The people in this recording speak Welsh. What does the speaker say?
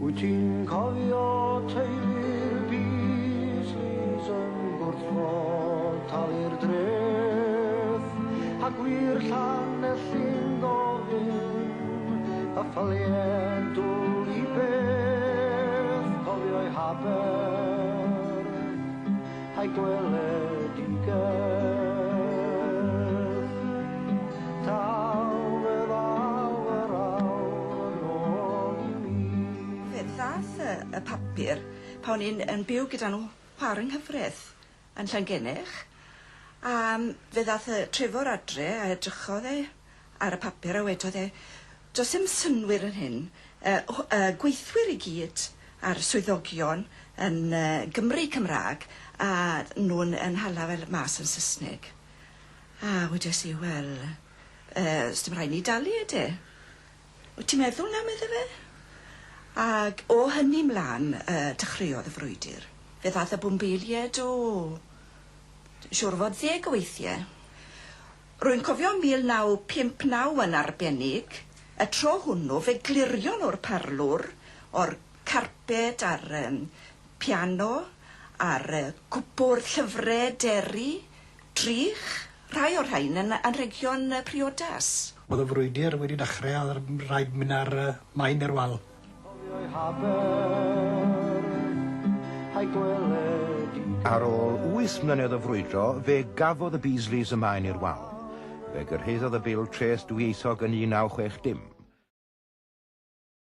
Wyt ti'n cofio teulu'r Beasleys yn gwrthod talu'r dreth a gwir Llanelli'n gofyn y ffylied dwl i beth cofio'i haber a'i gweledigaeth. Taw fe ddaw yr awr yn ôl i mi. Fe ddath y y papur pan o'n i'n yn byw gyda nhw chwar yng nghyfraith yn Llangennech a yym fe ddath y Trefor adre a edrychodd e ar y papur a wedodd e do's dim synnwyr yn hyn yy hw- yy gweithwyr i gyd a'r swyddogion yn yy Gymry Cymra'g a nw'n yn hala fel mas yn Sysneg. A wedes i wel yy sdim rhaid ni dalu e de? Wyt ti'n meddwl 'na medde fe? Ag o hynny mlan yy dechreuodd y frwydyr. Fe ddath y bwmbeilied o siŵr o fod ddeg o weithie. Rwy'n cofio 1959 yn arbennig, y tro hwnnw fe glirion nhw'r parlwr o'r carped a'r yym piano a'r yy cwpwrdd llyfre deri, drych, rhai o'r rhain yn anrhegion priodas. O'dd y frwydr wedi dechre a o'dd rhaid mynd â'r yy maen i'r wal. Ar ôl wyth mlynedd o frwydro, fe gafodd y Beasleys y maen i'r wal. Fe gyrhaeddodd y bil treth dwyieithog yn 1960.